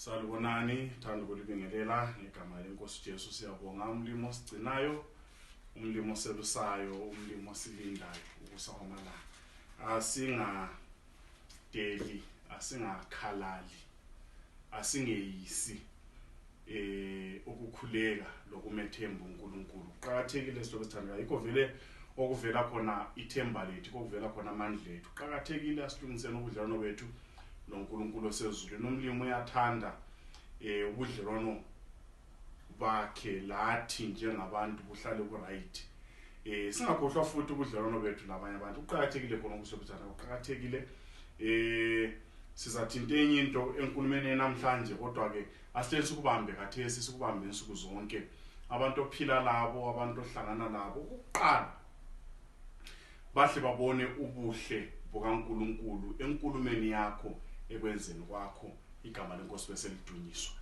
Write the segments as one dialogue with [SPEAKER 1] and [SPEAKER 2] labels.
[SPEAKER 1] Salibonani, thanda ukulibingelela ngegama lenkosi Jesu. Siyabonga umlimi osigcinayo, umlimi oselusayo, umlimi osilindayo ukusa kwamalanga. Asingadeli, asingakhalali, asingeyisi ukukhuleka lokumethemba uNkulunkulu. Kuqakathekile sihlobo sithandekayo, yikho vele okuvela khona ithemba lethu, kokuvela khona amandla ethu. Kuqakathekile asilungiseni ubudlelwano bethu noNkulunkulu osezulwini. Umlimi uyathanda ubudlelwano bakhe lathi njengabantu buhlale ku-right. Singakhohlwa futhi ubudlelwano bethu labanye abantu. Kuqakathekile khona ukusobizana, kuqakathekile. Sizathinta enye into enkulumeni namhlanje, kodwa ke asihleli sikubambe khathesi, sikubambe insuku zonke. Abantu ophila labo, abantu ohlangana labo, ukuqala bahle babone ubuhle bukaNkulunkulu enkulumeni yakho, ekwenzeni kwakho. Igama lenkosi bese lidunyiswa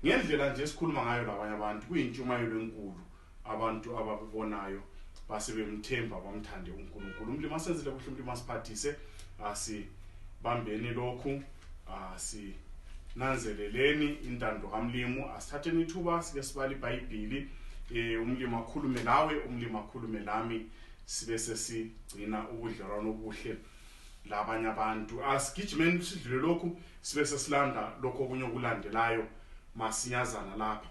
[SPEAKER 1] ngendlela nje esikhuluma ngayo labanye abantu. Kuyintshumayelo enkulu abantu abakubonayo basebemthemba, bamthande uNkulunkulu. Umlimi asenzile kuhle, umlimi asiphathise. Asibambeni lokhu, asinanzeleleni intando kamlimu. Asithatheni ithuba sike sibale iBhayibhili, umlimi akhulume lawe, umlimi akhulume lami, sibe sesigcina ubudlelwano obuhle labanye abantu. Asigijimeni sidlule lokhu, sibe sesilanda lokho okunye okulandelayo masinyazana lapha.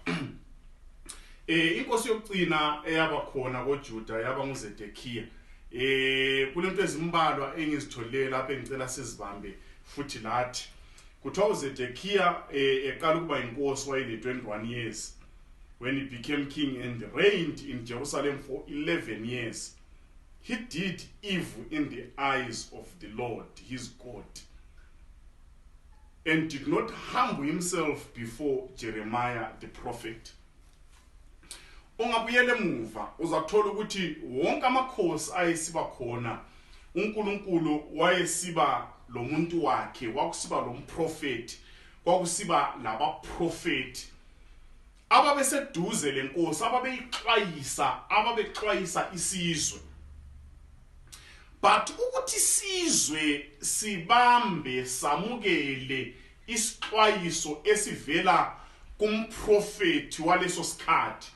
[SPEAKER 1] Inkosi yokugcina eyaba khona koJuda yaba nguZedekiya. Kulento ezimbalwa engizitholile lapha engicela sizibambe futhi lathi. Kuthiwa uZedekiya eqala ukuba inkosi wayele 21 years when he became king and reigned in Jerusalem for 11 years. He did evil in the eyes of the Lord his God and did not humble himself before Jeremiah the prophet. Ungabuyela emuva uzathola ukuthi wonke amakhosi ayesiba khona, uNkulunkulu wayesiba lomuntu wakhe, kwakusiba lomprofeti, kwakusiba labaprofeti ababeseduze lenkosi, ababeyixwayisa, ababexwayisa isizwe. But ukuthi isizwe sibambe, samukele isixwayiso esivela kumprofeti waleso sikhathi,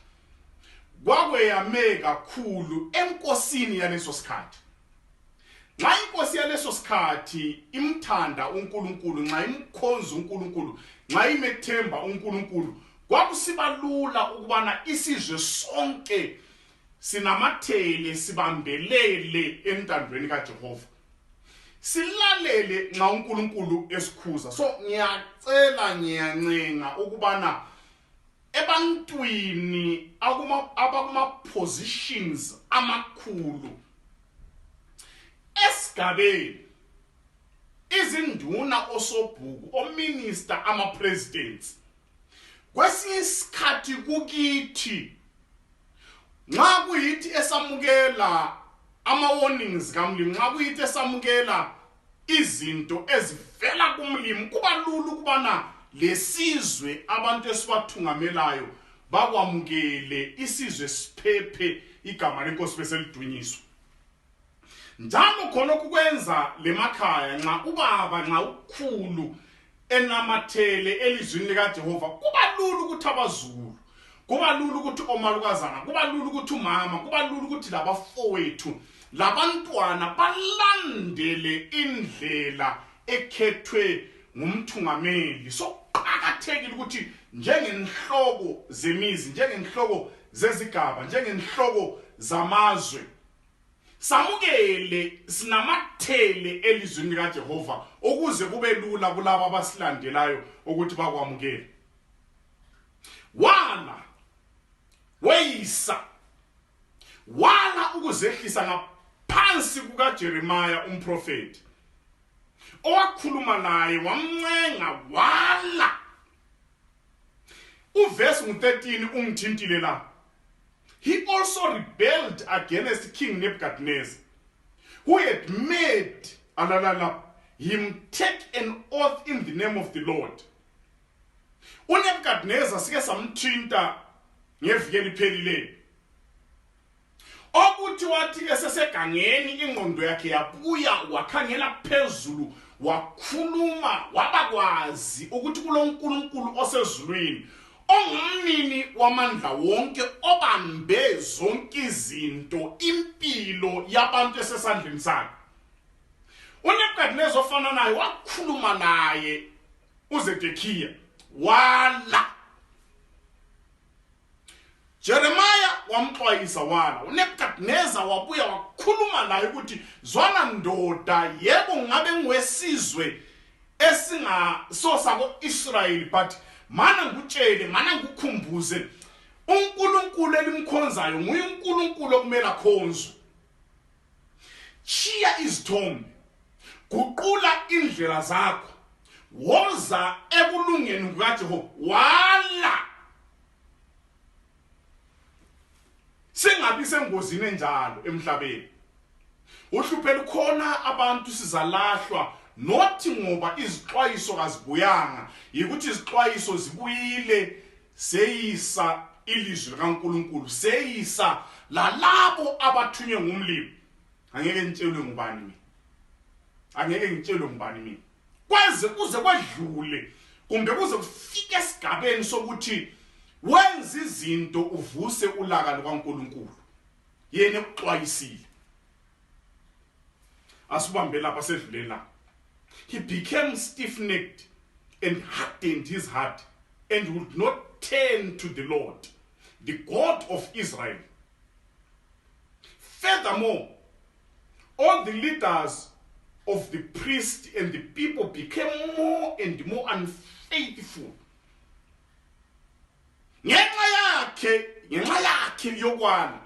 [SPEAKER 1] kwakweyame kakhulu enkosini yaleso sikhathi. Nxa inkosi yaleso sikhathi imthanda uNkulunkulu, nxa imkhonza uNkulunkulu, nxa imethemba uNkulunkulu, kwakusiba lula ukubana isizwe sonke sinamathele, sibambelele entandweni kaJehova, silalele nxa uNkulunkulu esikhuza. So ngiyacela, ngiyancenga ukubana ebantwini abakuma positions amakhulu esigabeni, izinduna, osobhuku, ominister, ama presidents, kwesinye isikhathi kukithi nxa kuyithi esamukela ama warnings kamlimi, nxa kuyithi esamukela izinto ezivela kumlimi, kuba lula ukubana lesizwe, abantu esibathungamelayo bakwamukele, isizwe siphephe, igama lenkosi bese lidunyiswa. Njalo khonokhu kwenza lemakhaya, nxa ubaba, nxa ukhulu enamathele elizwini likaJehova, kuba lula ukuthi abazukulu, kuba lula ukuthi omalukazana, kuba lula ukuthi umama, kuba lula ukuthi labafowethu labantwana balandele indlela ekhethwe ngumthungameli. So kuqakathekile ukuthi njengenhloko zemizi, njengenhloko zezigaba, njengenhloko zamazwe, samukele, sinamathele elizwini likaJehova ukuze kube lula kulabo abasilandelayo ukuthi bakwamukele. Wala, weyisa, wala ukuzehlisa ngaphansi kukaJeremiya umprofeti owakhuluma naye wamncenga, wala. Uverse ngu-13 ungithintile la. He also rebelled against King Nebuchadnezzar, who had made alalala him take an oath in the name of the Lord. UNebuchadnezzar sike samthinta ngeviki eliphelileyo, okuthi wathi esesegangeni ingqondo yakhe yabuya, wakhangela phezulu. Wakhuluma wabakwazi ukuthi kuloNkulunkulu osezulwini ongumnini wamandla wonke obambe zonke izinto impilo yabantu esesandleni sakhe. uNebukadineza ofana naye wakhuluma naye uZedekiya wala. Jeremiah wamxwayisa wala. uNebukadineza wabuya wakhuluma naye ukuthi zwana ndoda, yebo ngabe ngiwesizwe esingaso sako-Israyeli but mana ngikutshele, mana ngikukhumbuze uNkulunkulu elimkhonzayo nguye uNkulunkulu okumele akhonzwe. Chiya izithombe, guqula indlela zakho, woza ekulungeni kukaJehova. Wala. Singabi sengozini enjalo emhlabeni. Uhluphe lukhona abantu sizalahlwa nothi ngoba izixwayiso kazibuyanga yikuthi izixwayiso zibuyile seyisa ilizwi likaNkuluNkulu seyisa lalabo abathunywe ngumlimi angeke ngitshelwe ngubani mina angeke ngitshelwe ngubani mina kweze kuze kwedlule kumbe kuze kufike esigabeni sokuthi wenza izinto uvuse ulaka lukaNkuluNkulu yena ekuxwayisile asibambe lapha sedlule la he became stiff-necked and hardened his heart and would not turn to the Lord the God of Israel furthermore all the leaders of the priest and the people became more and more unfaithful ngenxa yakhe ngenxa yakhe yokwala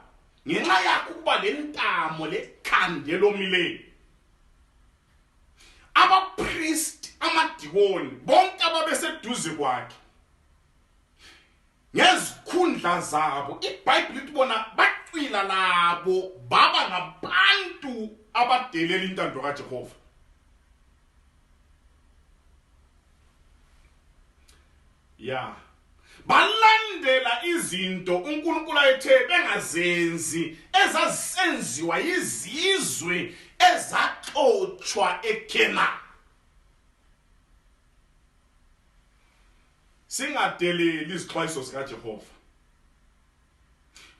[SPEAKER 1] ngenxa yakhe ukuba lentamo lekhanda elomileyo abapriest amadikoni bonke ababeseduze kwakhe ngezikhundla zabo iBhayibheli lithi bona bacwila labo baba ngabantu abadelela intando kaJehova ya balandela izinto uNkulunkulu ayethe bengazenzi ezazisenziwa yizizwe ezaxotshwa eKhenani singadeleli izixwayiso zikaJehova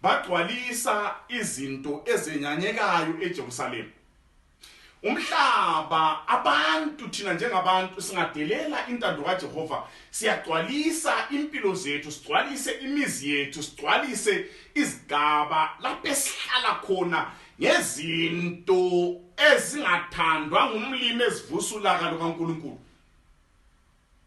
[SPEAKER 1] bagcwalisa izinto ezenyanyekayo eJerusalema umhlaba abantu thina njengabantu singadelela intando kaJehova siyagcwalisa impilo zethu sigcwalise imizi yethu sigcwalise izigaba lapho esihlala khona ngezinto ezingathandwa ngumlimi ezivusa ulaka lukaNkulunkulu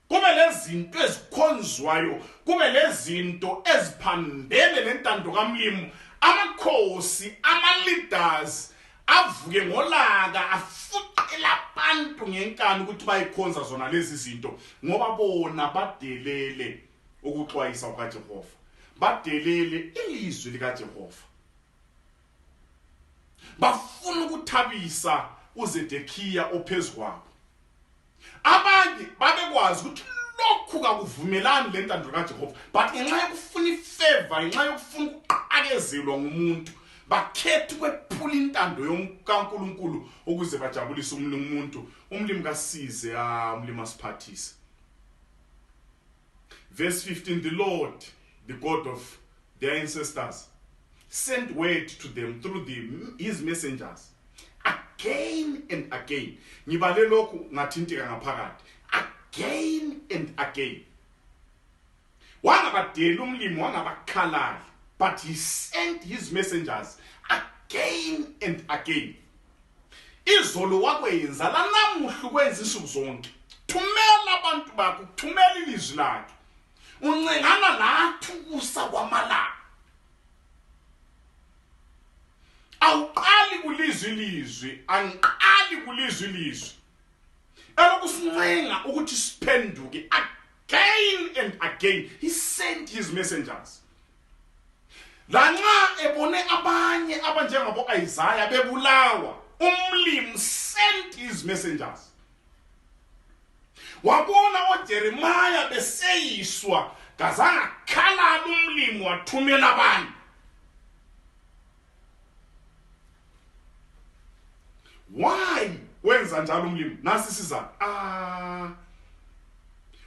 [SPEAKER 1] kube lezinto ezikhonzwayo kube lezinto eziphambene lentando kamlimu amakhosi ama-leaders avuke ngolaka afuqela abantu ngenkani ukuthi bayikhonza zona lezi zinto ngoba bona badelele ukuxwayisa kukaJehova badelele ilizwi likaJehova bafuna ukuthabisa uZedekiya ophezukwabo abanye babekwazi ukuthi lokhu kakuvumelani le ntando kaJehova but ngenxa yokufuna ifavor ngenxa yokufuna ukuqakezelwa ngumuntu bakhetha ukwephula intando kaNkuluNkulu ukuze bajabulise umuntu umlimi kasize ah umlimi asiphathise verse 15 the Lord the God of their ancestors sent word to them through the, his messengers again and again ngibale lokhu ngathinteka ngaphakathi again and again wangabadeli umlimi wangabakhalali but he sent his messengers again and again izolo wakwenza lanamuhla ukwenza insuku zonke thumela abantu bakho thumela ilizwi lakhe uncengana lathi ukusa kwamalanga awuqali kulizwi ilizwi angiqali kulizwi ilizwi elokusincenga ukuthi siphenduke again and again he sent his messengers lanxa ebone abanye abanjengabo Isaiah bebulawa umlimi sent his messengers wabona oJeremiah beseyiswa kazange akhalala umlimi wathumela abanye why Wenza njalo umlimi. Nasi isizathu. Ah.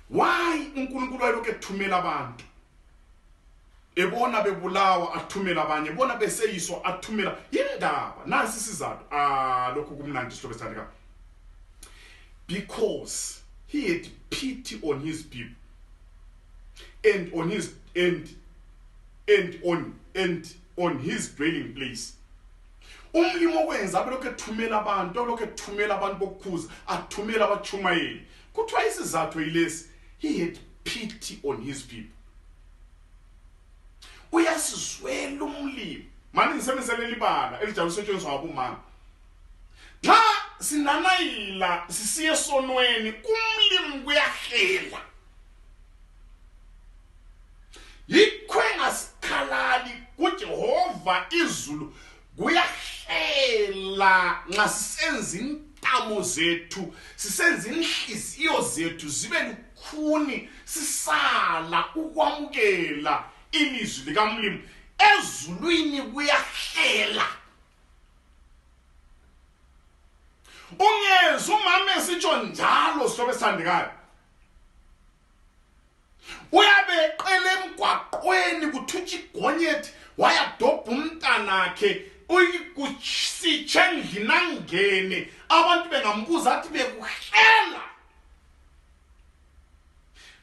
[SPEAKER 1] Why uNkulunkulu wayelokhu ethumela abantu? Ebona bebulawa athumela abanye, ebona beseyiswa athumela. Yindaba. Nasi isizathu. Ah, lokhu kumnandi sihlobo esithandekayo. Because he had pity on his people and on his and and on and on his dwelling place. Umlimi okwenza abelokhu ethumela abantu, abelokhu ethumela abantu bokukhuza, athumela abatshumayeli. Kuthiwa isizathu yilesi, he had pity on his people. Uyasizwela umlimi. Manje ngisebenzise leli bala elijabulisa ukusetshenziswa ngabomama. Nxa sinanayila sisiye esonweni, kumlimi kuyahlela. Yikho engasikhalali kuJehova izulu kuyahlela nxa sisenza intamo zethu, sisenza inhliziyo zethu zibe lukhuni, sisala ukwamukela ilizwi likaMlimu. Ezulwini kuyahlela. Ungezwa umama esitsho njalo, sihlobo esithandekayo, uyabe eqele emgwaqweni kuthutsha igonyethi, wayadobha umntanakhe uykusitshe endlini angene, abantu bengambuza athi bekuhela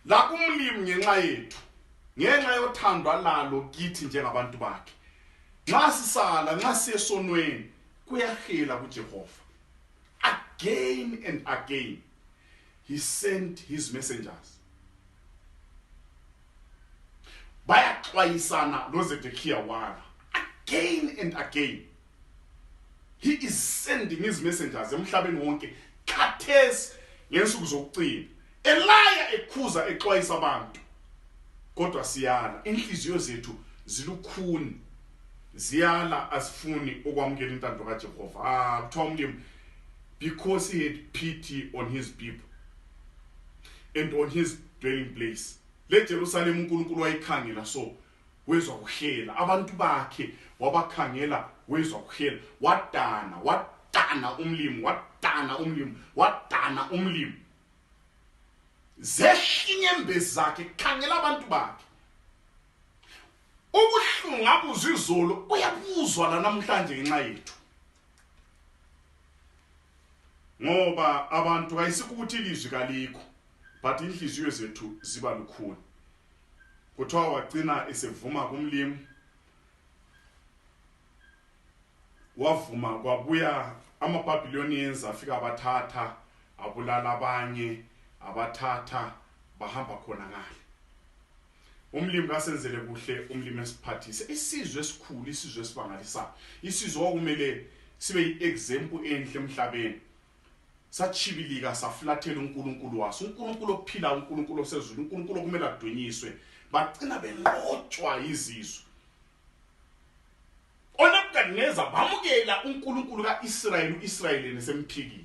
[SPEAKER 1] la kumlimi ngenxa yethu, ngenxa yothando alalo kithi njengabantu bakhe. Nxa sisala, nxa siyesonweni, kuyahela kuJehova. Again and again he sent his messengers. Bayaxwayisana loZedekiya wala. Again and again he is sending his messengers emhlabeni wonke khathesi ngensuku zokucina, elaya, ekhuza, exwayisa abantu, kodwa siyala. Inhliziyo zethu zilukhuni, ziyala, azifuni ukwamukela intando kaJehova. Ah, kuthiwa umlimi, because he had pity on his people and on his dwelling place. Le Jerusalem uNkulunkulu wayikhangela, so wezwa kuhela abantu bakhe, wabakhangela wezwa kuhela, wadana, wadana umlimi, wadana umlimi, wadana umlimi, zehla inyembezi zakhe khangela abantu bakhe. Ubuhlungu abuzwa izolo uyabuzwa la namhlanje ngenxa yethu, ngoba abantu kayisikho ukuthi ilizwi kalikho, but inhliziyo zethu ziba lukhuni. Kuthiwa wagcina esevuma kumlimi, wavuma. Kwabuya ama-Babylonians, afika abathatha, abulala abanye, abathatha bahamba khona ngale. Umlimi kasenzele kuhle, umlimi esiphathise isizwe esikhulu, isizwe esibangalisayo, isizwe okumele sibe yi-example enhle emhlabeni. Sachibilika, safulathela uNkulunkulu waso, uNkulunkulu ophila, uNkulunkulu osezulu, uNkulunkulu okumele adunyiswe. Bagcina benqotshwa yizizwe. ONebukadineza bamukela uNkulunkulu kaIsrayeli, uIsrayeli nesemphikile,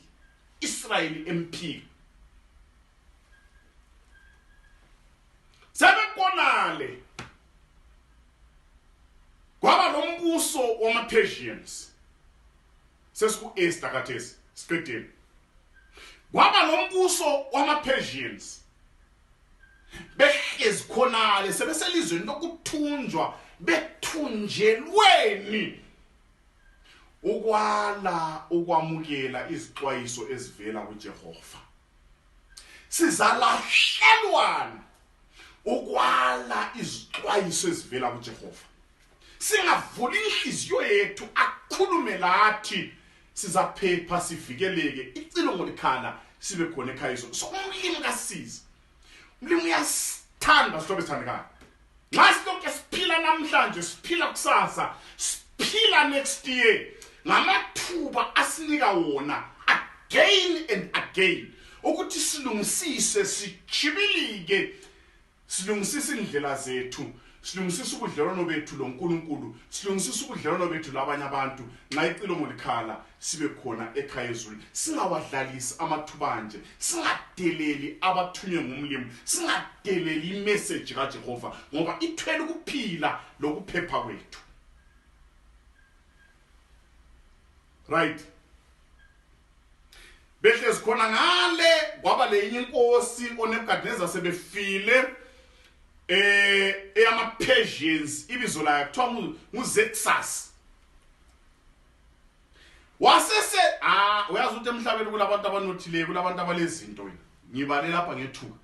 [SPEAKER 1] Israyeli emphika. Sebekonale kwaba lombuso wama-Persians. Sesiku-Esther khathesi, siqedile. Kwaba lombuso wama-Persians, behlezi khonale sebeselizweni lokuthunjwa, bethunjelweni ukwala ukwamukela izixwayiso ezivela kuJehova. Sizalahlelwana ukwala izixwayiso ezivela kuJehova, singavula inhliziyo yethu akhulume lathi, sizaphepha, sivikeleke, icilongo likhala sibe khona ekhaya. So umlimi kasiza, umlimi uyasithanda, sihlobo esithandekayo. Nxa silokhu siphila namhlanje, siphila kusasa, siphila next year, ngamathuba asinika wona again and again ukuthi silungisise, sichibilike, silungisise indlela zethu, silungisise ubudlelwano bethu loNkulunkulu, silungisise ubudlelwano bethu labanye abantu. Nxa icilongo likhala sibe khona ekhaya ezulwini. Singawadlalisi amathuba nje, singadeleli abathunywe ngumlimi, singadeleli imeseji kaJehova, ngoba ithwele ukuphila lokuphepha kwethu. Right, Behlezi khona ngale kwaba leyinye inkosi oNebukadnezar sebefile eyama Persians, ibizo layo kuthiwa nguXerxes. Wasese uyazi ukuthi emhlabeni kulabantu abanothileyo, kulabantu abalezinto. Wena ngibale lapha ngethuka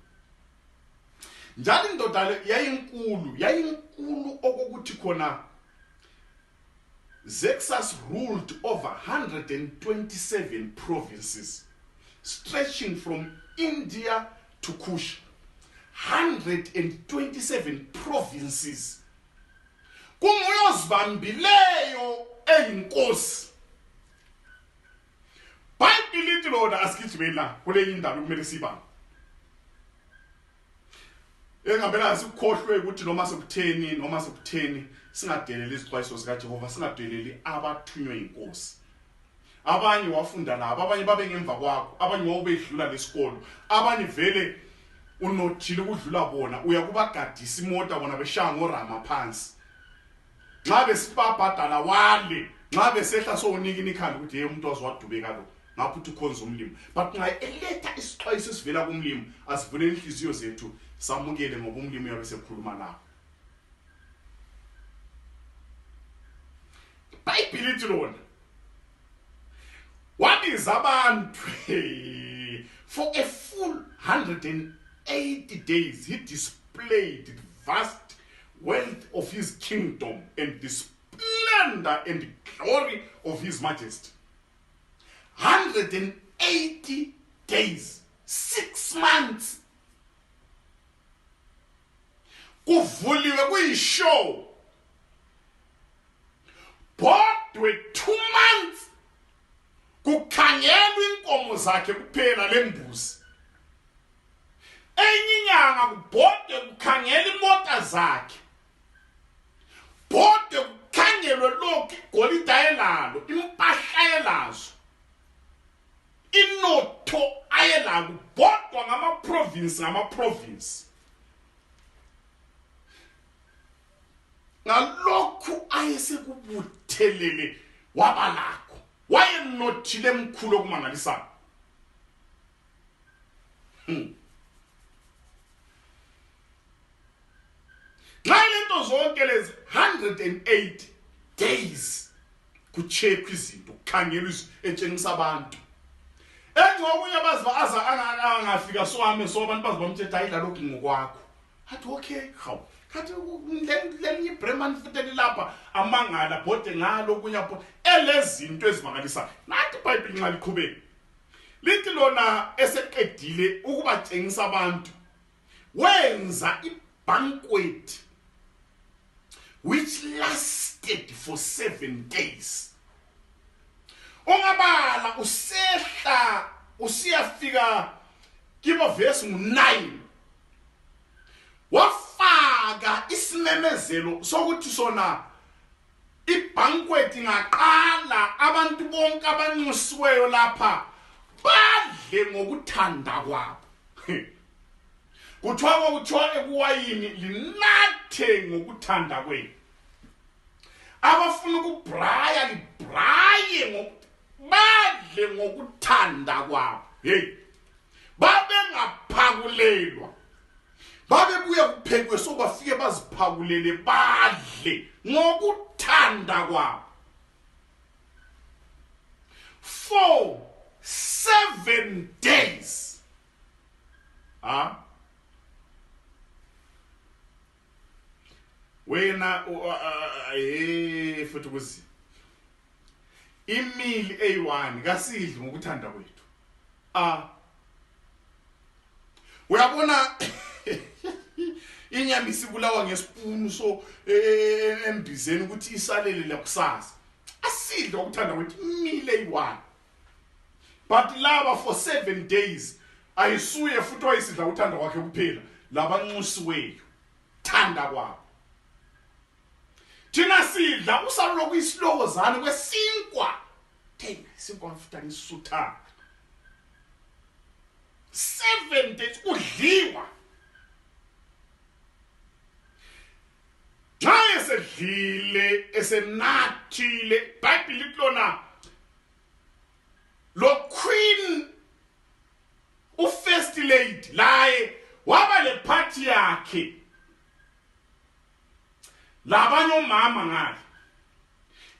[SPEAKER 1] njalo. Indoda le yayinkulu, yayinkulu okokuthi khona Xerxes ruled over 127 provinces stretching from India to Kush. 127 provinces. Kunguye ozibambileyo eyinkosi. Bhayibhili lithi lona, asigijimeni la kulenye indaba kumele sibambe. Engabela sikukhohlwe ukuthi noma sekutheni, noma sekutheni, singadeleli izixwayiso zikaJehova, singadeleli abathunywe inkosi. Abanye wafunda labo, abanye babe ngemva kwakho, abanye wawubedlula lesikolo, abanye vele unothile ukudlula bona, uya kubagadisa imota bona beshaya ngorama phansi. Nxa besithi babhadala wale, nxa besehla sowunika inikhanda ukuthi hey, umuntu waze wadubeka lo, ngapho uthi ukhonza umlimi. But nxa eletha isixwayiso esivela kumlimi, asivulele inhliziyo zethu samukele, ngoba umlimi uyabe sekhuluma lapho. IBhayibhili lithi lona wabiza abantu for a full 180 days. He displayed the vast wealth of his kingdom and the splendor and glory of his majesty. 180 days, 6 months, kuvuliwe kuyishow bodwe. 2 months kukhangelwa inkomo zakhe kuphela lembuzi. Enye inyanga kubhode kukhangela imota zakhe, bhode kukhangelwe lokhu, igolide ayelalo, impahla ayelazo, inotho ayelako, kubhodwa ngama-province ngama-province. Ngalokhu ayesekubuthelele waba lakho, wayenothile emkhulu okumangalisayo. Nxa lento zonke lezi 108 days kucheckwa izinto, kukhangelwa etshengisa abantu, engcokunye abazi aza angafika swame so abantu bazi bamtshela, hayi, lalokhu ngokwakho. Athi okay, hawu, khathi lelinye ibremani futhi elilapha, amangala bhode ngalo okunye apho elezinto ezimangalisayo. Nathi iBhayibheli nxa liqhubeka lithi lona eseqedile ukubatshengisa abantu, wenza ibanquet which lasted for 7 days. Ungabala usehla usiyafika kibo verse ngu9, wafaka isimemezelo sokuthi sona ibanquet ingaqala, abantu bonke abanxusiweyo lapha badle ngokuthanda kwabo. Kuthiwa kwakuthiwa ekuwayini linathe ngokuthanda kwenu, abafuna ukubraya libraye, badle ngokuthanda kwabo. Hey, babengaphakulelwa, babebuya kuphekwe, so bafike baziphakulele badle ngokuthanda kwabo for 7 days. Ha, wena eh futhi kuzi imeal eyi1 kasidli ngokuthanda kwethu. Uyabona inyama isibulawa ngesipunu, so embizeni ukuthi isalele la kusasa, asidle ngokuthanda kwethu imeal eyi1. But laba for 7 days, ayisuye futhi wayesidla uthanda kwakhe kuphela, labanxusiweyo thanda kwabo. Thina sidla usalo lokuyisilokozane kwesinkwa, thenga isinkwa futhi angisutha. 7 days kudliwa. Nxa esedlile esenathile, iBhayibheli lithi lona lo queen U-first lady laye waba le party yakhe labanye omama ngale.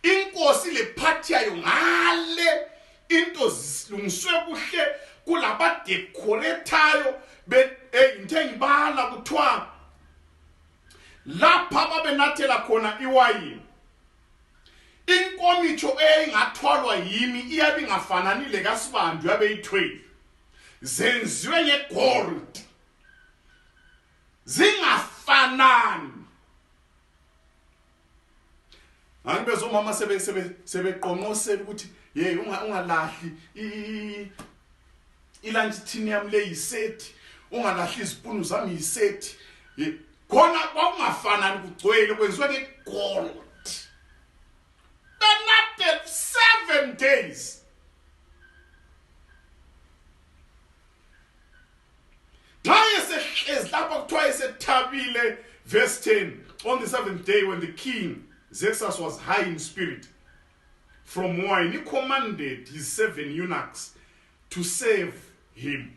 [SPEAKER 1] Inkosi le party yayo ngale, into zilungiswe kuhle, kulabadecoratayo. Ngithe ngibala kuthiwa lapha babenathela khona iwayini, inkomitsho eyayingathwalwa yimi iyabe ingafanani lekaSibandi uyabe ithwele, zenziwe ngegold, zingafanani. Ngangibeza omama sebeqonqosela ukuthi hey, ungalahli i-lunch tin yami le yisethi, ungalahli izipunu zami yisethi. Khona kwakungafanani, kugcwele kwenziwe ngegold. Benade 7 days. Nxa esehlezi lapha kuthiwa esethabile, verse 10, on the seventh day when the king Xerxes was high in spirit from wine, he commanded his 7 eunuchs to serve him.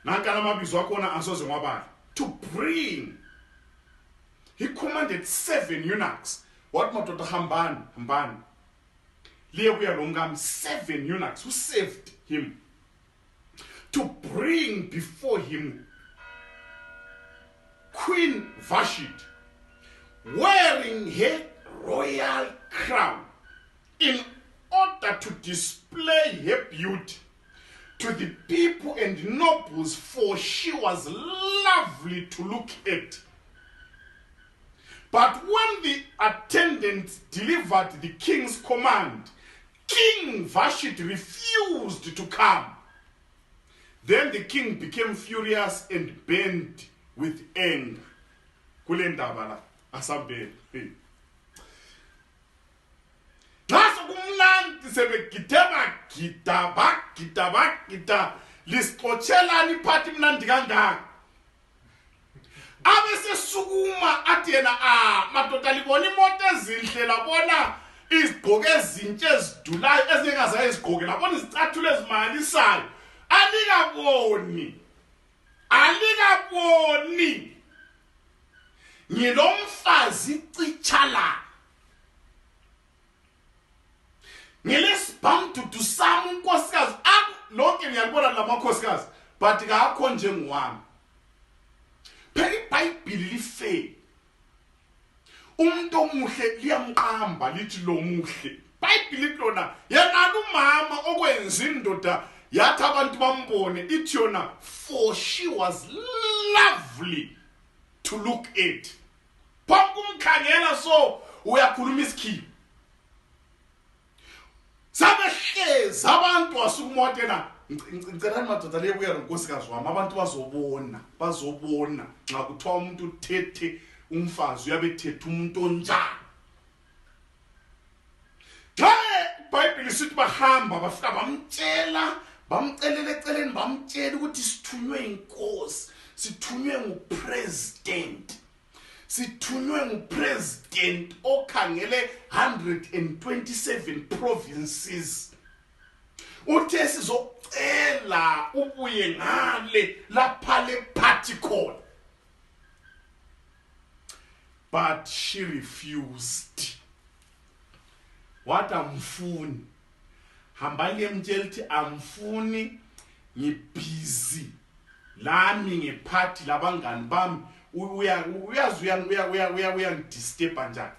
[SPEAKER 1] Nanka lamabizo akhona asoze ngwabala. To bring, he commanded 7 eunuchs. Wathi, madoda, hambani, hambani liyebuya lo mkami. 7 eunuchs who served him to bring before him Queen Vashti wearing her royal crown in order to display her beauty to the people and nobles, for she was lovely to look at. But when the attendants delivered the king's command, King Vashti refused to come. Then the king became furious and burned with anger. Kule ndaba la asambeni. Nxa sokumnandi sebegide, bagida, bagida, bagida, lisixotshelani iphathi mnandi kangaka? Abesesukuma athi yena, ah madoda, libona imoto ezinhle, labona izigqoko ezintsha ezidulayo ezingekazayo izigqoke, labona izicathulo ezimangalisayo, alikaboni, alikaboni ngilomfazi citshala, ngilesibhamdudu sami unkosikazi. Lonke ngiyalibona lamakhosikazi, but kakho njengowami. Phela iBhayibhili life umuntu omuhle liyamqamba, lithi lo muhle. Bhayibhili lithi lona yena lumama okwenza indoda yathi abantu bambone, ithi yona, for she was lovely to look at. Phambi kumkhangela so uyakhuluma isikhiwa. Sabehlezi abantu, wasukuma wathi yena, ngicelani madoda liyebuya nonkosikazi wami, abantu bazobona, bazobona nxa kuthiwa umuntu uthethe umfazi uyabe ethethe umuntu onjani. Nxa iBhayibhili sithi bahamba bafika bamtshela, bamcelela eceleni, bamtshela ukuthi sithunywe inkosi, sithunywe ngupresident, sithunywe ngupresident okhangele 127 provinces, uthe sizocela ubuye ngale lapha le party khona. But she refused, wathi amfuni, hambani liyemtshela ukuthi amfuni, ngibhizi lami ngephathi labangani bami, uyazi uyangidisturba njani.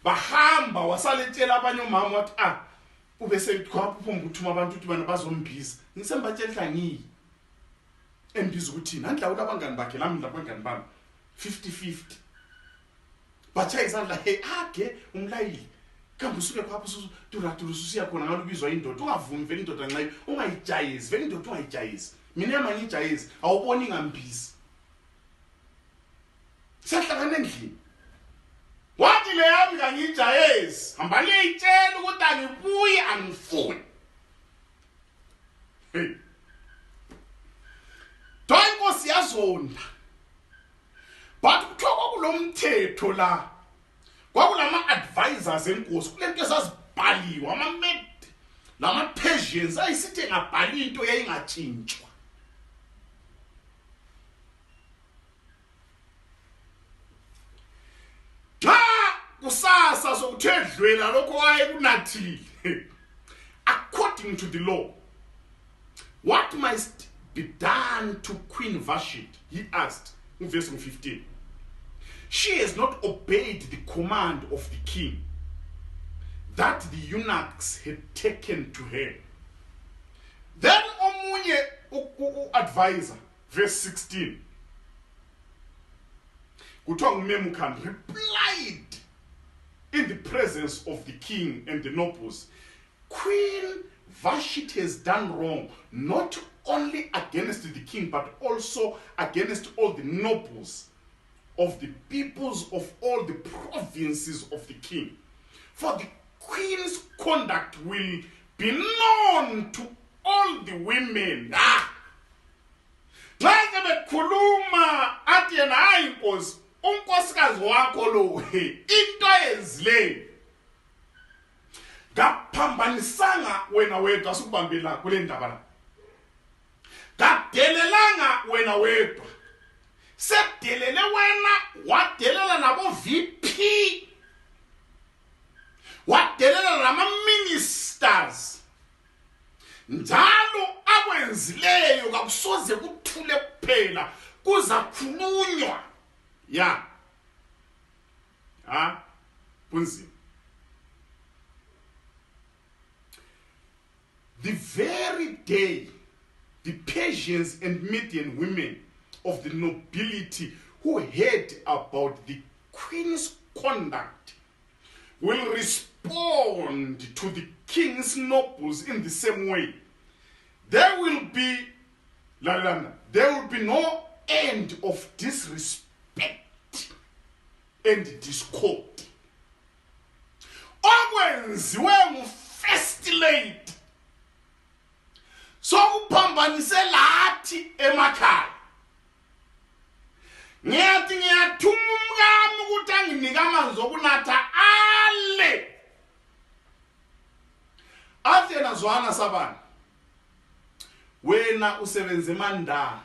[SPEAKER 1] Bahamba, wasaletshela abanye omama, wathi ah, ubese khwaphumba uthuma abantu ukuthi bana bazombiza, ngisembatshela ukuthi angiyi embiza ukuthi nandlawula abangani bakhe, lami labangani bami 50-50. Batshaya izandla, hey, age umlayile, kambe usuke khwapha turaturu ususiya khona ngalo ubizwa indoda. Ungavumi vele indoda, nxa ungayijayezi vele indoda, ungayijayezi. Mina yami angiyijayezi, awuboni ingambizi. Siyahlangana endlini, wathi le yami kangiyijayezi, hamba liyitshela ukuthi angibuyi, angifuni. Hey, Twa inkosi yazonda, but kuthiwa kwakulomthetho la, kwakulama advisors enkosi, kulento ezazibhaliwe ama Lama-Persians ayisithi engabhala into yayingatshintshwa. Nxa kusasa sokuthe dlwela lokho wayekunathile, according to the law, what must be done to Queen Vashti? He asked. Verse 15. She has not obeyed the command of the king that the eunuchs had taken to her. Then omunye u-advisor, verse 16, kuthiwa nguMemukan, replied in the presence of the king and the nobles, Queen Vashti has done wrong, not only against the king, but also against all the nobles of the peoples of all the provinces of the king. For the queen's conduct will be known to all the women. Ah! Nxa sebekhuluma athi yena, hayi nkosi, unkosikazi wakho lo, into ayenzileyo kaphambanisanga wena wedwa, asikubambela kule ndaba la, kadelelanga wena wedwa, sedelele wena, wadelela nabo VP, wadelela nama ministers, njalo akwenzileyo kakusoze kuthule kuphela, kuzakhulunywa. Ya, ha, kunzima. The very day the Persians and Median women of the nobility who heard about the queen's conduct will respond to the king's nobles in the same way. There will be, lalana, there will be no end of disrespect and discord. Okwenziwe ngu-first lady sokuphambanise lathi emakhaya. Ngiyathi ngiyathuma umkami ukuthi anginike amanzi okunatha, ale athi yena, zwana sabani, wena usebenza emanda,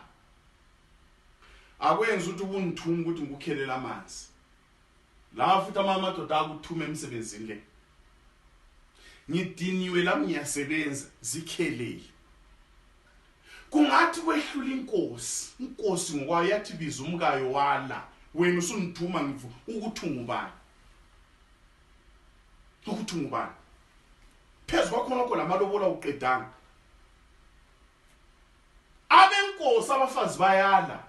[SPEAKER 1] akwenza ukuthi ubungithuma ukuthi ngikukhelele amanzi la, futhi amadoda akuthuma emsebenzini le, ngidiniwe lami, ngiyasebenza, zikhelele. Kungathi kwehlula inkosi, inkosi ngokwayo yathi biza umkayo, wala, wena usungithuma ngivu ukuthi ungubani, ukuthi ungubani? Phezu kwakhonokho lamalobola uqedanga. Abenkosi abafazi bayala,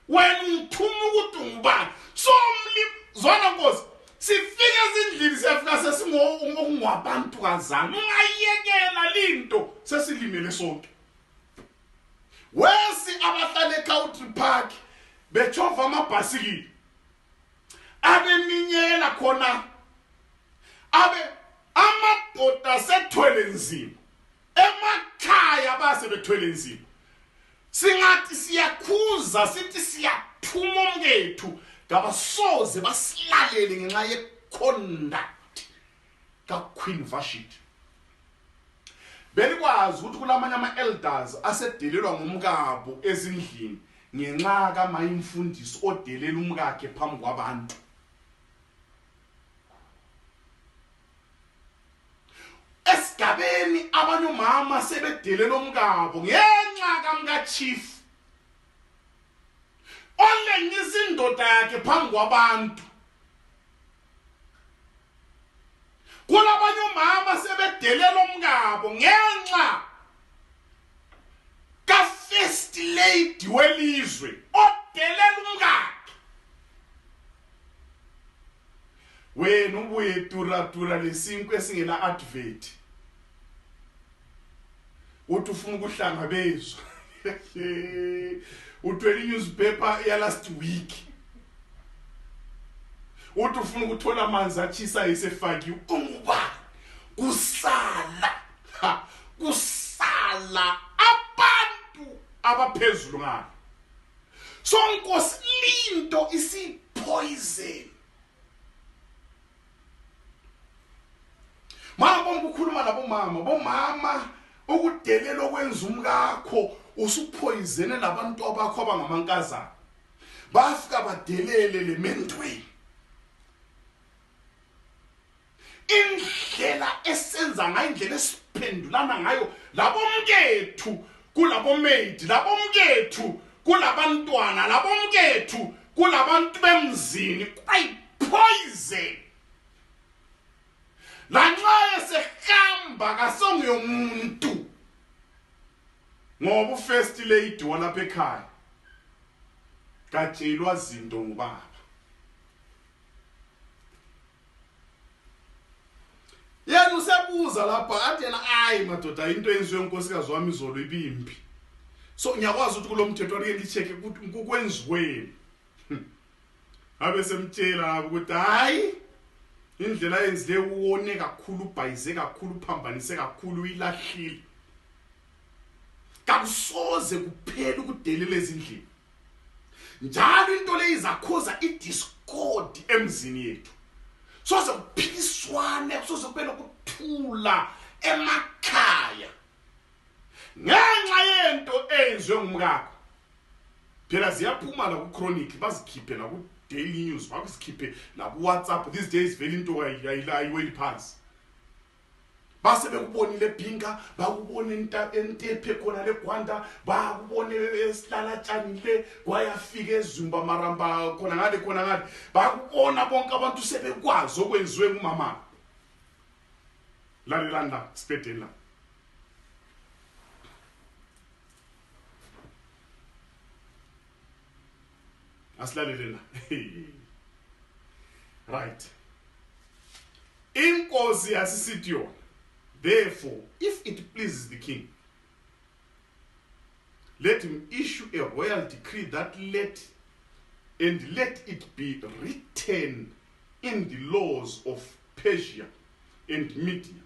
[SPEAKER 1] wena ungithuma ukuthi ungubani? So zwana nkosi, sifike ezindlini, siyafika sesingokungwabantu kazana, ungayekela linto, sesilimele sonke. Wesi abahlala eCountry Park bechova amabhasikili, abeminyela khona, abe amadoda sethwele nzima emakhaya, base bethwele nzima. Singathi siyakhuza, sithi siyathuma umkethu, kabasoze basilalele ngenxa ye-conduct kaQueen Vashti. Belikwazi ukuthi kulamanye ama-elders asedelelwa ngumkabo ezindlini ngenxa kamayimfundisi odelela umkakhe phambi kwabantu? Esigabeni abanye omama sebedelela omkabo ngenxa kamka-chief olengisa indoda yakhe phambi kwabantu. Kulabanye omama sebedelela omkabo ngenxa ka-first lady welizwe odelela umkakhe. Wena ubuye tura lesinkwa esingela advert, uthi ufuna ukuhlangabezwa, uthwele i-newspaper ya last week, uthi ufuna ukuthola amanzi achisa esefakiwe. Ungubani? Kusala, ha, kusala abantu abaphezulu ngalo. So nkosi, linto isipoison. Mama bonke ukhuluma nabomama, bomama ukudelela okwenza umkakho usuphoyizene labantu abakho abangamankazana. Bafika badelele lemendweni. Indlela esenza ngayo, indlela esiphendulana ngayo labomkethu kulabomedi, labomkethu kulabantwana, labomkethu kulabantu bemzini, kubayipoison. Lanxa esehamba kasonguyomuntu ngoba ufirst lady walapha ekhaya katshelwa zinto ngubaba. Yena usebuza lapha athi yena ayi madoda into eyenziwe unkosikazi wami izolo ibimbi. So ngiyakwazi ukuthi kulomthetho ake ngicheck ukuthi kukwenziweni. Abe semtshela ngabo ukuthi hayi indlela ayenzileyo uwone kakhulu, ubhayize kakhulu, uphambanise kakhulu, uyilahlile. Kakusoze kuphela ukudelela ezindlini. Njalo into le izakhoza idiscord emzini yethu. Soze kuphikiswane, soze kube nokuthula emakhaya ngenxa yento eyenziwe ngumkakho. Phela ziyaphuma la ku-Chronic, bazikhiphe la ku-Daily News, bakuzikhiphe la ku-WhatsApp. These days vele into ayiweli phansi. Base bekubonile eBhinga, bakubone entephe khona leGwanda, bakubone esilalatshani le, kwayafika eZumba Maramba khona ngale khona ngale. Bakubona bonke abantu sebekwazi okwenziwe ngumama. Lalelani la, sibhedeni la. Asilalele la. Right. Inkosi yasisithi yona, therefore if it pleases the king, let him issue a royal decree that let and let it be written in the laws of Persia and Media,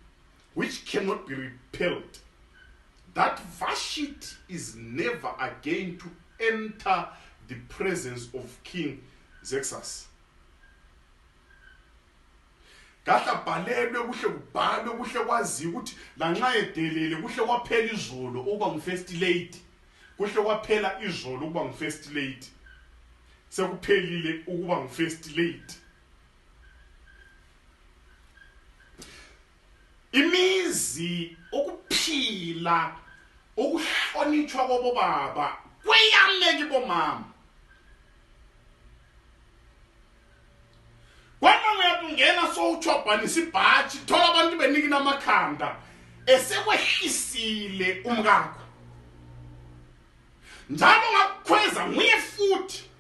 [SPEAKER 1] which cannot be repelled, that Vashti is never again to enter the presence of King Xerxes. Kahle abhalelwe kuhle, kubhalwe kuhle, kwaziwa ukuthi lanxa edelele kuhle kwaphela izolo ukuba ngu-first lady, kuhle kwaphela izolo ukuba ngu-first lady, sekuphelile ukuba ngu-first lady. Imizi, ukuphila, ukuhlonitshwa kobobaba kweyame kibomama. Kwena uyakungena sowuchwabhanisa ibhatshi, thola abantu benikina amakhanda esekwehlisile umkakho, njalo ngakukhweza nguye futhi.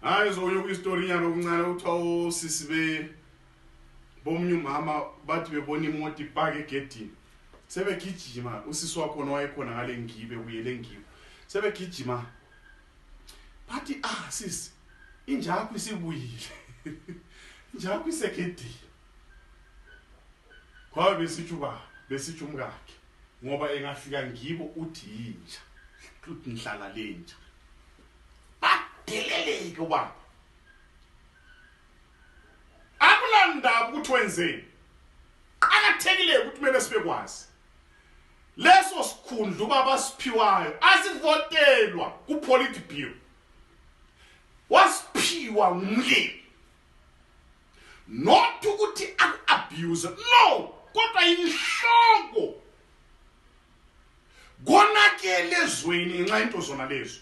[SPEAKER 1] Hayi zokunye kuyistory nyana okuncane okuthiwa osisi be bomunye umama bathi bebona imota ipaka egedini, sebegijima. Usisi wakhona wayekhona ngale ngibe buyele ngibo, sebegijima bathi ah sisi, injakho isibuyile, injakho isegedini. Kwabe besitsho uba besitsho umkakhe ngoba engafika ngibo uthi yinja, uthi ngihlala lenja. Badeleleke ubaba, akulandaba ukuthi wenzeni. Qakathekile ukuthi kumele sibekwazi leso sikhundla ubaba siphiwayo, asivotelwa kupolitburo, wasiphiwa ngumlimi, not ukuthi aku-abuse, no, kodwa inhloko. Konakele ezweni ngenxa into zona lezo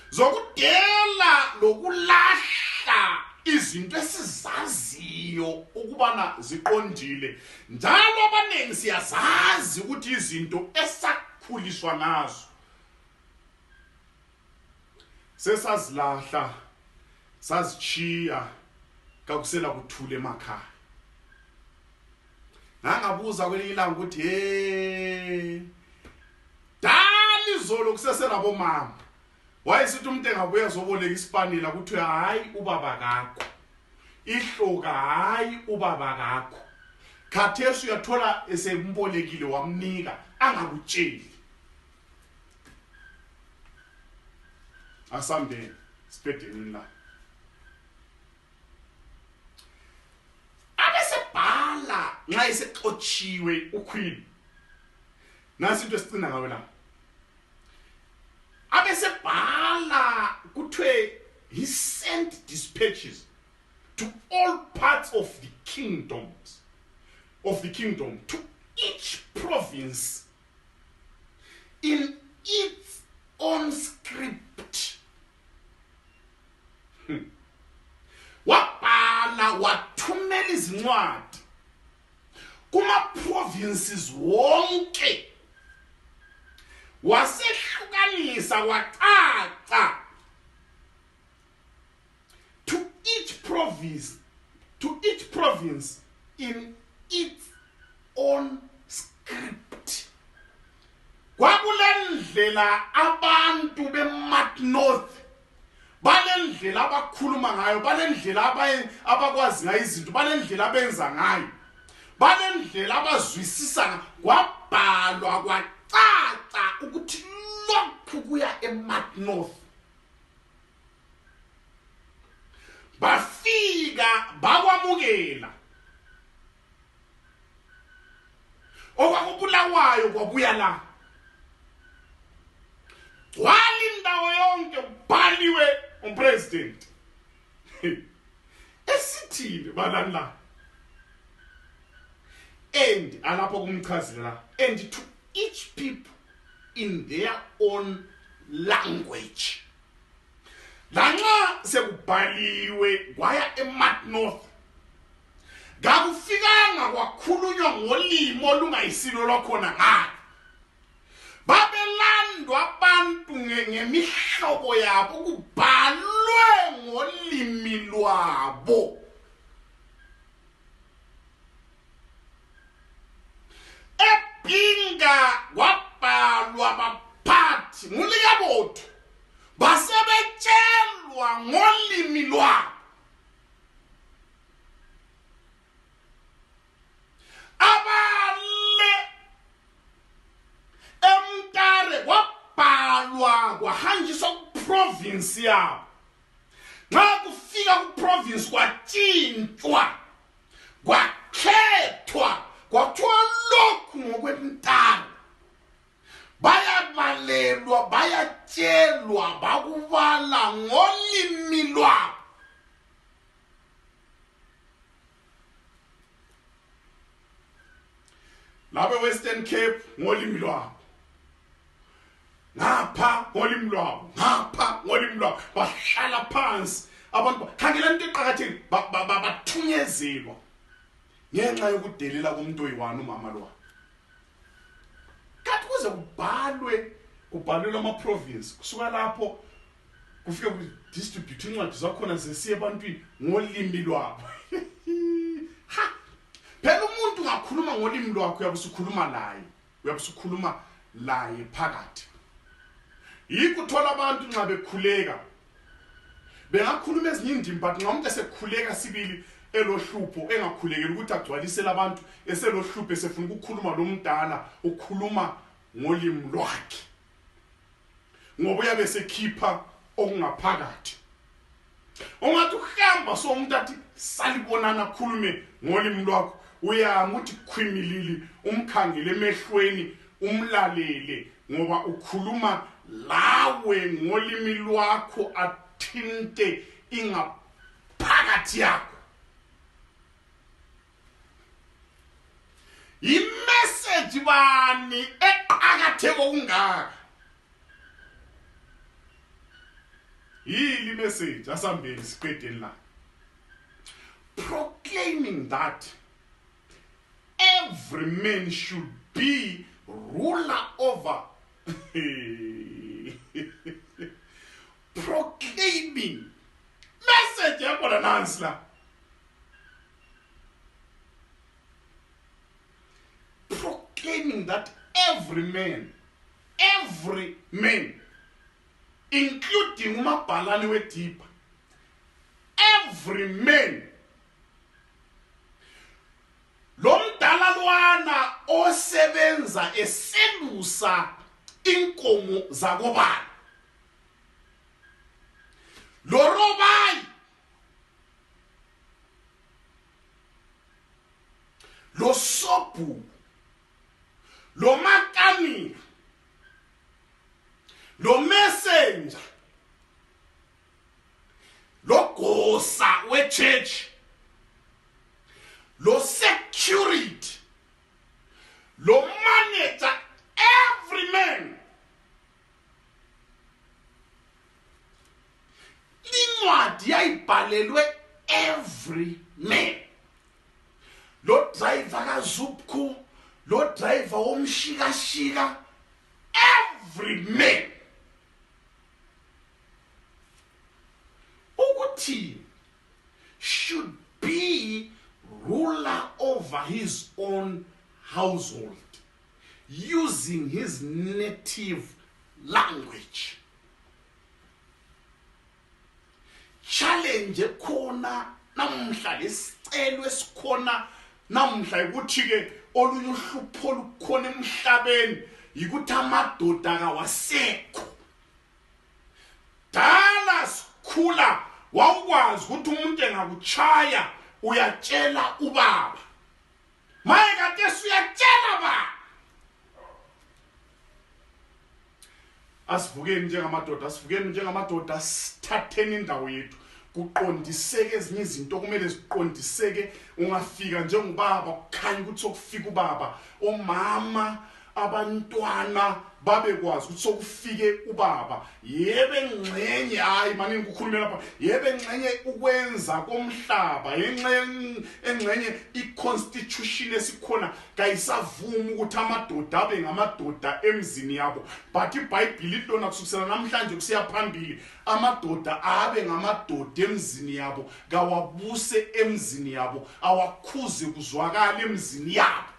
[SPEAKER 1] zokudela lokulahla izinto esizaziyo ukubana ziqondile, njalo abaningi siyazazi ukuthi izinto esakhuliswa ngazo sesazilahla, sazichiya, kakusela kuthula emakhaya. Ngangabuza kwelinye ilanga ukuthi he dala izolo kuseselabomama, wayesithi umuntu engabuya azoboleka isipanela kuthiwe hayi ubaba kakho, ihloka hayi ubaba kakho. Khathesi uyathola esembolekile wamnika angakutsheli. Asambeni sibhedeni la. nxa esexotshiwe uQueen, nasi into esicina ngayo la, abesebhala kuthiwe he sent dispatches to all parts of the kingdoms of the kingdom, to each province in its own script. Wabhala wathumela izincwadi kuma provinces wonke, wasehlukanisa kwacaca to each province, to each province in its own script. Kwakulendlela abantu beMat North balendlela abakhuluma ngayo, balendlela abakwazi ngayo izinto, balendlela abenza ngayo, balendlela abazwisisa. Kwabhalwa kwacaca ukuthi lokhu kuya eMat North. Bafika bakwamukela okwakubulawayo, kwabuya la, gcwala indawo yonke, kubhaliwe umpresident esithini balani la. And alapho kumchazile la, and to each people in their own language. Lanxa sekubhaliwe kwaya eMat North, kakufikanga kwakhulunywa ngolimi olungayisilo lwakhona ngalo. Babelandwa abantu ngemihlobo yabo, kubhalwe ngolimi lwabo. Ebhinga kwabhalwa baphathi ngulikabotho, basebetshelwa ngolimi lwabo. Abale eMtare kwabhalwa kwahanjiswa kuprovince yabo. Nxa kufika kuprovince kwatshintshwa, kwakhethwa, kwathiwa lokhu ngokwemtare. Bayabalelwa, bayatshelwa, bakubala ngolimi lwabo. Labe Western Cape ngolimi lwabo, ngapha ngolimi lwabo, ngapha ngolimi lwabo. Bahlala phansi abantu, khangela into eqakathekile, bathunyezelwa ngenxa yokudelela komuntu oyi-one, umama lo. Kanti kuze kubhalwe, kubhalelwe ama-province, kusuka lapho kufike kudistribute incwadi zakhona zesiye ebantwini ngolimi lwabo. Ha, phela umuntu ungakhuluma ngolimi lwakho, uyabe usukhuluma laye, uyabe usukhuluma laye phakathi. Yikho uthola abantu nxa bekhuleka bengakhuluma ezinye indimi, but nxa umuntu esekhuleka sibili elohlupho, engakhulekeli ukuthi agcwalisele abantu, eselohlupho esefuna ukukhuluma lo mdala, ukhuluma ngolimi lwakhe, ngoba uyabe esekhipha okungaphakathi. Ungathi uhamba so umuntu athi salibonana, akhulume ngolimi lwakho, uyama uthi khwimilili, umkhangele emehlweni, umlalele, ngoba ukhuluma lawe ngolimi lwakho, athinte ingaphakathi yakho. Imeseji bani eqakatheke okungaka? Yili message, asambeni siqedeni la. Proclaiming that every man should be ruler over, proclaiming message yakhona nansi la, proclaiming that every man, every man including umabhalane wedipha, every man, lo mdala lwana osebenza eselusa inkomo zakobani, lo robayi, Lo sobhuku, lo makanika, lo messenger, lo gosa we church, lo security, lo manager, every man. Incwadi yayibhalelwe every man. Lo driver kaZupku, lo driver womshikashika, every man. Ukuthi should be ruler over his own household using his native language. Challenge ekhona namuhla, lesicelo esikhona namuhla ukuthi ke olunye uhlupho olukhona emhlabeni yikuthi amadoda kawasekho. Dala sikhula wawukwazi ukuthi umuntu engakuchaya uyatshela ubaba, maye kade suyatshela ba. Asivukeni njengamadoda, asivukeni njengamadoda, sithatheni indawo yethu, kuqondiseke ezinye izinto kumele ziqondiseke. Ungafika njengobaba kukhanya ukuthi sokufika ubaba, omama, abantwana babekwazi ukuthi sokufike ubaba. Yebe ngxenye, hayi manje ngikukhulumela lapha, yebe ngxenye ukwenza komhlaba, engxenye i-constitution esikhona kayisavumi ukuthi amadoda abe ngamadoda emzini yabo, but iBhayibhili lona kusukisela namhlanje kusiya phambili amadoda abe ngamadoda emzini yabo, kawabuse emzini yabo, awakhuze kuzwakala emzini yabo.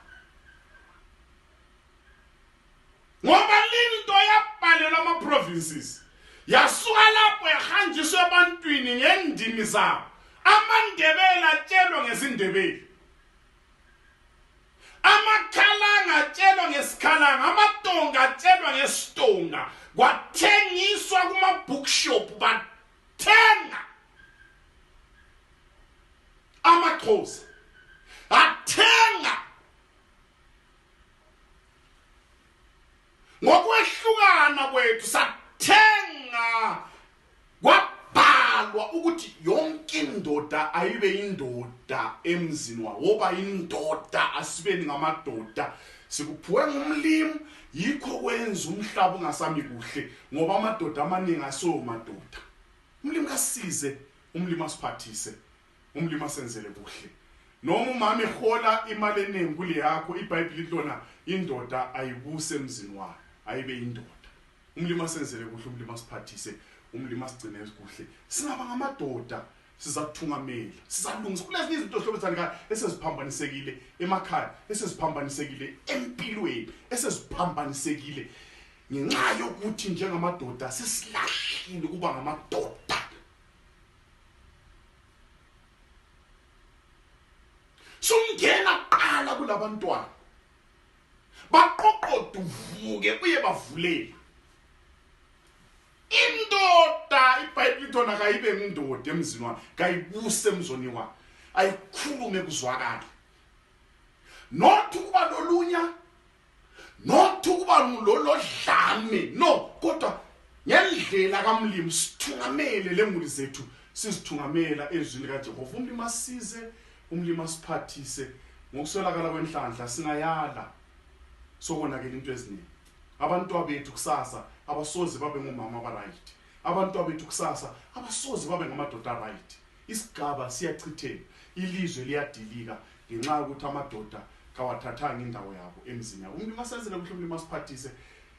[SPEAKER 1] Ngoba linto yabhalelwa ama-provinces, yasuka lapho yahanjiswa ebantwini ngendimi zabo. AmaNdebele atshelwa ngesiNdebele, amakhalanga atshelwa ngesikhalanga, amaTonga atshelwa ngesiTonga. Kwathengiswa kuma-bookshop, bathenga. AmaXhosa athenga. Ngokwehlukana kwethu sathenga, kwabhalwa ukuthi yonke indoda ayibe indoda emzini wawo, woba indoda. Asibeni ngamadoda, sikuphiwe ngumlimi. Yikho kwenza umhlaba ungasami kuhle, ngoba amadoda amaningi asowo madoda. Umlimi kasize, umlimi asiphathise, umlimi asenzele kuhle. Noma umama ehola imali eningi kule yakho, iBhayibheli lithi lona indoda ayibuse emzini wayo, ayibe indoda. Umlimi asenzele kuhle, umlimi asiphathise, umlimi asigcine kuhle. Singaba ngamadoda, sizakuthungamela, sizalungisa kulezinye izinto hlobo ezithandekayo eseziphambanisekile emakhaya, eseziphambanisekile empilweni, eseziphambanisekile ngenxa yokuthi njengamadoda sesilahlile ukuba ngamadoda. Sungena kuqala kulabantwana, baqoqoda, uvuke uye bavulela indoda. iBhayibheli ithona kayibe ngindoda emzini wayo, kayibuse emzoni wayo, ayikhulume kuzwakale, not ukuba lolunya, not ukuba lolodlame, no, kodwa ngendlela kaMlimi sithungamele lemuli zethu, sizithungamela ezwini likaJehova. Umlimi asize, umlimi asiphathise. Ngokuswelakala kwenhlanhla singayala, sokonakela into eziningi. Abantu bethu kusasa abasoze babe ngomama abaright, abantu bethu kusasa abasoze babe ngamadoda right. Isigaba siyachitheka, ilizwe liyadilika ngenxa yokuthi amadoda kawathathanga indawo yabo emzini yabo. Umlimi asenzele kuhle, umlimi asiphathise,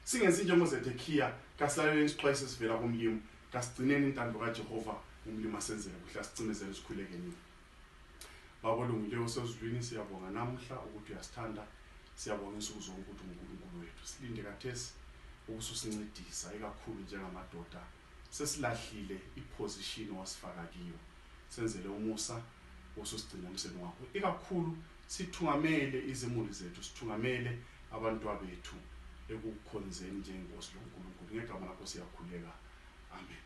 [SPEAKER 1] singenzi njengoZedekiya. Kasilaleleni isixwayiso esivela kumlimi, kasigcineni intando kaJehova. Umlimi asenzele kuhle, asicimezele, sikhulekeni. Baba olungileyo osezulwini, siyabonga namhla ukuthi uyasithanda, siyabonga insuku zonke ukuthi uNkulunkulu wethu. Silinde kathesi ukususincedisa ikakhulu njengamadoda sesilahlile iposition owasifaka kiyo. Senzele umusa, ususigcina emseni wakho, ikakhulu sithungamele izimuli zethu, sithungamele abantwabethu ekukhonzeni njengenkosi loNkulunkulu. Ngegama lakho siyakhuleka, amen.